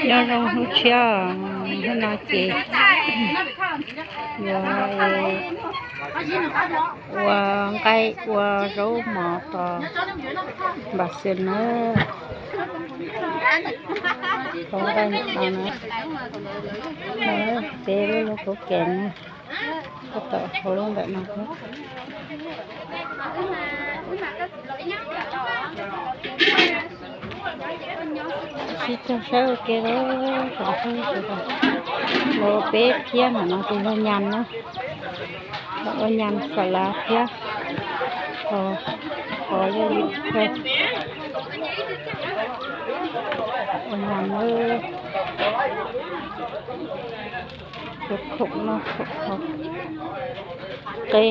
Nyob zoo hnub tshiab, hnub no ces yuav ua nqaij ua zaub mov tos npam xwm na. Ua nqaij no na, peb lub lub khaub kev na, koj tau hauv lub ntawm no. Sib cog saib ua ke los, los peb thiab ntawm no ces yog nyas na, los ua nyas xas lav thiab, qos yog yim kawg, ua nyas na. Cov khoom no khoom hauv qe,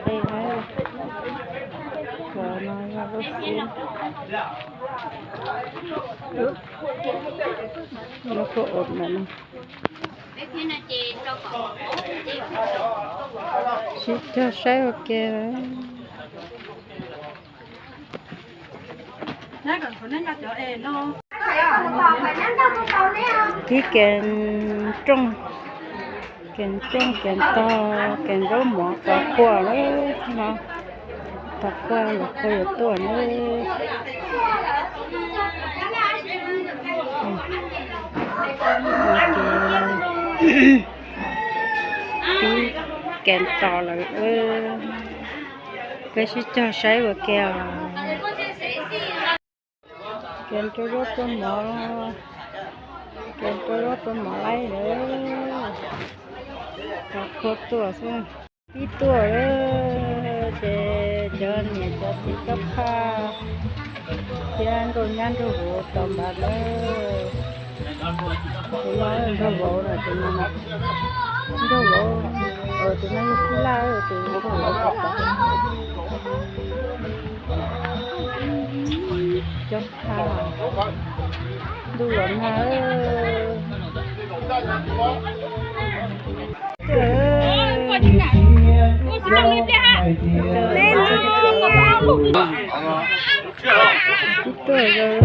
qe na, qhov no yog lub xib, lub khaub ua ntawm no. Sib cog saib ua ke. Tib kev rooj, kev rooj kev tog, kev zaub mov tov qhua lawm no, tov qhua yuav qhua yuav tuaj na. Tib kev tos lawm, peb sib cog saib ua ke os. Kev rau zaub rau mov, kev rau zaub rau mov laij lawm, tov qhua tuaj xwb. Tib tuaj lawm ces cov niam cov txiv coj phaj thiab nrauj nyab nrauj vauv tau npam lawm. Tus no nrauj vauv na, tus no nrauj vauv, tus no yog tub laj, tus nrauj vauv tau. Cov phaj, ntuj los nag. Tib tuaj lawm.